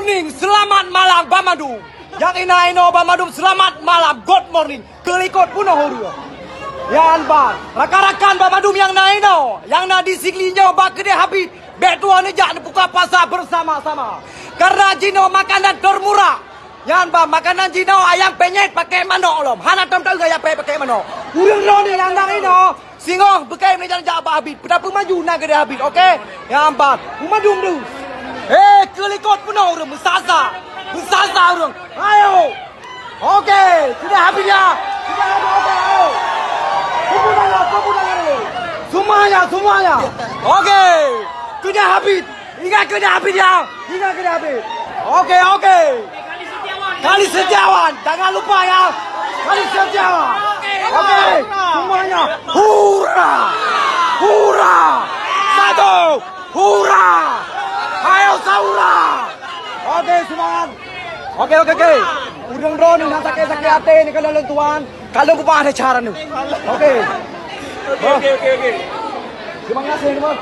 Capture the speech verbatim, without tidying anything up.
Morning, selamat malam banmandum. Nyang na inoe banmandum, selamat malam, good morning. Keulikot peunoh ureuëng. Nyan ban, rakan-rakan banmandum nyang na inoe, nyang na di Sigli nyoe bak keudè Habib, bèk tuwoe neujak neubuka puasa bersama-sama. Karena jinoe makanan termurah. Nyan ban, makanan jinoe ayam penyet pakai manok lom. Hana tom tahu ayam penyet pakai manok. Ureuëng droeneuh nyang na inoe, singoh beukai neujak-jak bak Habib. Peue maju na keudè Habib, oke? Nyan ban, banmandum tu. Eh, keulikot peunoh ureuëng, meusasa. Meusasa ureuëng. Ayo. Oke, keudè Habib ya. Keudè Habib, oke, ayo. Kumpul tangan, kumpul tangan dulu. Semuanya, semuanya. Oke. Keudè Habib. Ingat keudè Habib ya. Ingat keudè Habib. Oke, oke. Kali Setiawan, jangan lupa ya. Kali Setiawan. Oke, semuanya. Hura. Hura. Satu. Hura. Ayo sahura. Oke, semangat. Oke, oke, oke. Ureuëng droeneuh nyang sakét-sakét até nyoe, ka lôn tuan, ka lôn peubah cara nyoe. Oke. Oke, oke, oke, oke. Terima kasih, teman.